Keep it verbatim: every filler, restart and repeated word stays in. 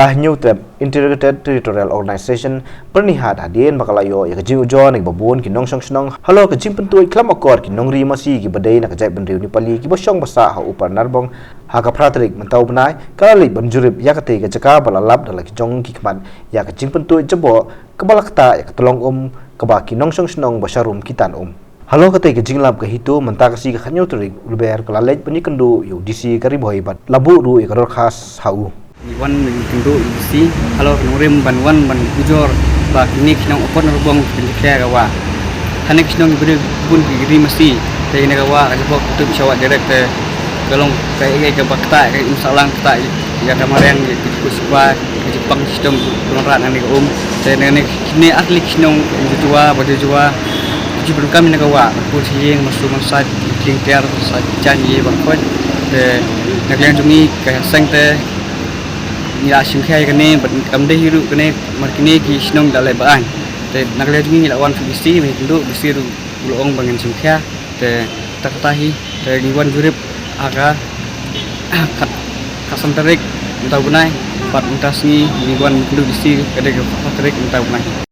Ka Hynñiewtrep Integrated Territorial Organization pyrkhat hadien ba ka la ïoh ïa ka jingujor na kiba bun ki nongshong shnong halor ka jingpyntuid khlem akor ki nongri masi kiba dei na ka jaitbynriew Nepali kiba shong ba sah ha Upper Narbong. Ha ka phra tarik mynta u bnai ka la leit ban jurip ïa katei ka jaka ba la lap da la ki jong ki khmat ïa ka jingpyntuid jaboh kaba la ktah ïa ka tyllong um kaba ki nongshong shnong ba sharum ki tan um. Halor katei ka jinglap ka HITO mynta ka sngi ka khathynñiew tarik u Lber ka la leit ban ïakynduh ïa u DC ka Ri Bhoi bad la buh ruh ïa ka dorkhas ha u. Ngi wan ngi kynduh ïa u DC halor ka nongrim ban wan ban ujor ba kine ki nong Upper Narbong kin jakhlia ka wah. Hangne ki shnong ki briew bun ki ri masi te kane ka wah ka jaboh ka tup shawa direct te ka long ka ïa ka ba ktah ka im sahlang ktah ïa ka mariang ïa ki ku spa ki jipang shitom ku nongrat hangne ka um. Te hangne kine ar tylli ki shnong Jujua ba Jujua ki ju pyndonkam ïa ka wah, Pur Shiying, Masu Mansait, Kling Tiar, Mansait Jan Ye Bangkhoit. Te na ka liang jong ngi ka seng te ngi la shim khia ïa kane bad kam dei hi ruh kane mar kine ki shnong da leh ba aiñ. Te na ka liang jong ngi ngi la wan sha u DC ban ïakynduh, DC ruh u la ong ba ngin shim khia. Te kata kata hi te ngi wan jurip ha ka khat, khatsan tarik mynta u bnai bad mynta sngi ngi wan ïakynduh DC ka dei ka khatphra tarik mynta u bnai.